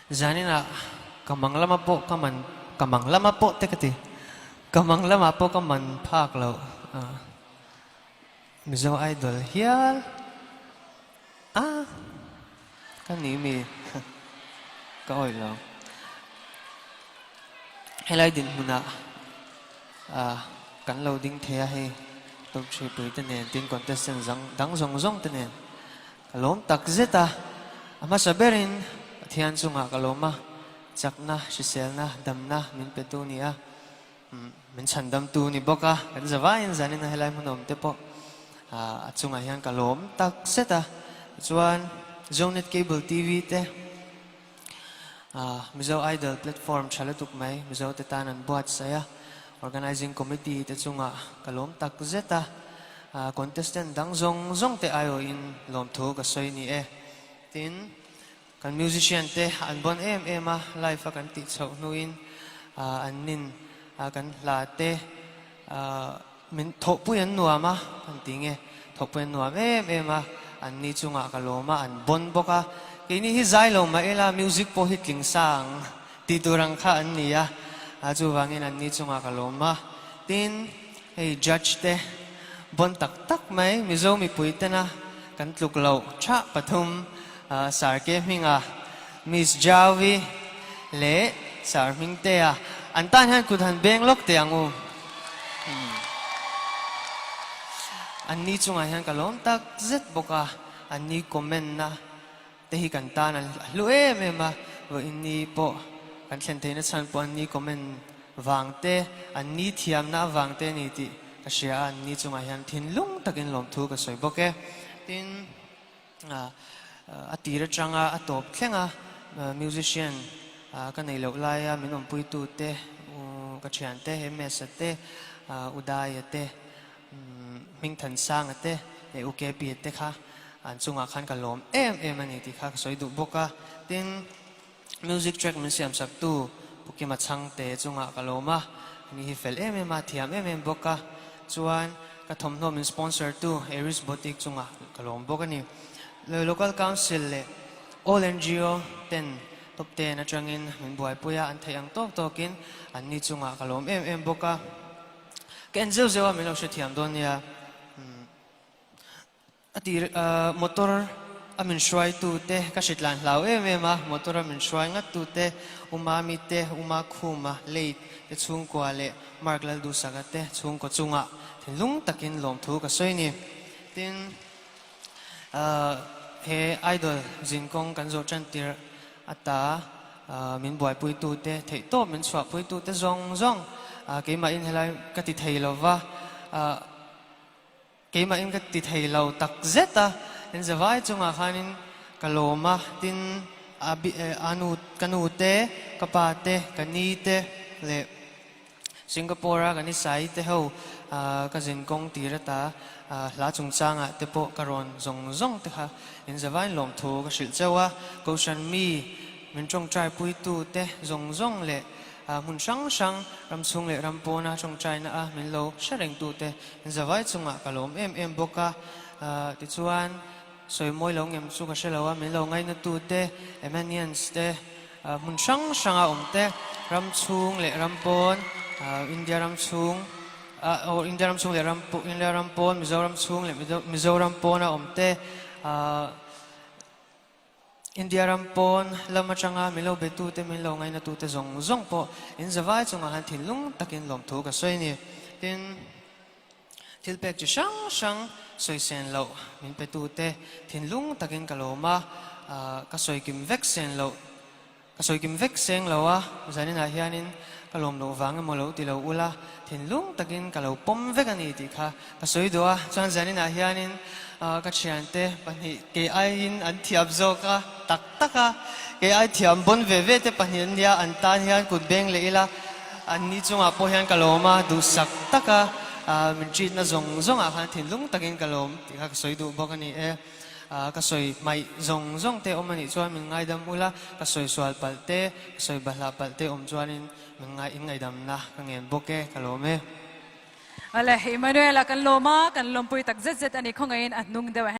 Zaninah ka mang lama pawh ka man, ka mang lama pawh te ka ti, ka mang lamah pawh ka man phak loh Mizo Idol hial a ka ni mi ka awih lo. Helai dinhmunah kan lo ding thei a hei top hripui te nen tin contestant dang zawng zawng te nen. Ka lawm tak zet a, a hmasa berin Pathian chungah ka lawm a, chakna, hriselna, damna min petu ni a, min chhandamtu ni bawk a, kan zavaiin zanin a helai hmun awm te pawh a chungah hian ka lawm tak zet a. Tichuan Zonet Cable TV te, Mizo Idol platform tha lutuk mai Mizo te tan an buatsaih a, Organizing Committee te chungah ka lawm tak zet a, contestant dang zawng zawng te aiawhin lawmthu ka sawi ni e. Tin, kan musician te an bawn em em a, live a kan tih chhoh hnuin an nin kan hla te min thawhpui an nuam a, kan ti nge, thawhpui an nuam em em a, an ni chungah ka lawm a, an bawn bawk a, keini hi zai lo mah ila music pawh hi tling sang tih tur ang kha an ni a, chuvangin an ni chungah ka lawm a, tin hei judge te bawn tak tak mai Mizo mipui tena kan tluk loh thah pathum Sarke hminga Miss Jaui leh Sir Hmingtea an tan hian kut han beng lawk teh ang u. An ni chungah hian ka lawm tak zet bawk a, an ni comment na te hi kan tan a hlu em em a, vawiin ni pawh kan thlen theihna chhan pawh an ni comment vang te, an ni thiamna avang te a ni tih ka hria a, an ni chungah hian thinlung takin lawmthu ka sawi bawk e. Tin. A tir atanga a tawp thleng a, musician ka neih loh laia min awmpuitu te, ka thiante Hemesa te, Udaya te, Hmingthansanga te leh U Kepi te kha an chungah khan ka lawm em em a ni tih kha ka sawi duh bawk a. Tin, music track min siamsaktu Pu Kima Chhangte chungah ka lawm a, ani hi fel em em a, thiam em em bawk a. Chuan ka thawmhnaw min sponsor tu Aries Boutique chungah ka lawm bawk a ni. Local Council leh All ngo ten top ten atangin min buaipui a, an theih ang tawk tawkin anni chungah ka lawm em em bawk a. Ka en zeuh zeuh a, min lo hrethiam dawn nia. A tir motor a min hruaitu te ka hritlan hlau em em a, motor a min hruai ngat tu te, U Mami te, U Makhuma, Late te chhungkua leh Mark Lalduhsaka te chhungkaw chungah thinlung takin lawmthu ka sawi ni. Tin, he Idol zinkawng kan zawh tan tirh ata min buaipuitu te, theihtawp min chhuahpuitu te zawng zawng keimahin helai ka ti thei lova, Keimahin ka ti thei lo tak zet a, in zavai chungah khanin ka lawm a, tin a a nu ka nu te, ka pa te, ka ni te leh Singapore a ka ni sai te ho ka zin kawng tir ata hla chungchangah te pawh ka rawn zawng zawng te kha in zavaiin lawmthu ka hrilh cheu a, Kohhran mi min tawngtai puitu te zawng zawng leh Hmun hrang hrang, ram chhung leh ram pawna tawngtaina a min lo hre rengtute zavai chungah ka lawm em em bawk a. Tichuan, sawi mawi lo ngem chu ka hre lo a, min lo ngainatute, Emanians te, hmun hrang hranga awm te, ram chhung leh ram pawn, India ram chhung, aw India ram chhung leh ram India ram pawn, Mizoram chhung leh Mizoram pawna awm te, India ram pawn lam atanga min lo betute, min lo ngainatute zawng zawng pawh in zavai chungah han thinlung takin lawmthu ka sawi a ni. Tin, thil pek chi hrang hrang sawi sen loh min petute thinlung takin ka lawm a, ka sawi kim vek sen loh Ka sawi kim vek seng lo a, zaninah hianin ka lawm loh vang emaw lo ti lo ula, thinlung takin ka lo pawm vek a ni tih kha ka sawi duh a. Chuan zaninah hianin ka thiante pahnih kei aiin an thiam zawk a, tak tak a, kei ai thiam bawn ve ve te pahnih an nia, an tan hian kut beng leh ila, anni chungah pawh hian ka lawm a, duhsak tak a, min treatna zawng zawngah khan thinlung takin ka lawm tih kha ka sawi duh bawk a ni e. Ka sawi hmaih zawng zawng te awm a nih chuan min ngaidam ula, ka sawi sual palh te, ka sawi bahlah palh te awm chuanin min ngai in ngaihdamna ka ngen bawk e, ka lawm e. Awle, Emmanuel-a kan lawm a, kan lawmpui tak zet zet a ni, khawngaihin a hnung deuh ah hian.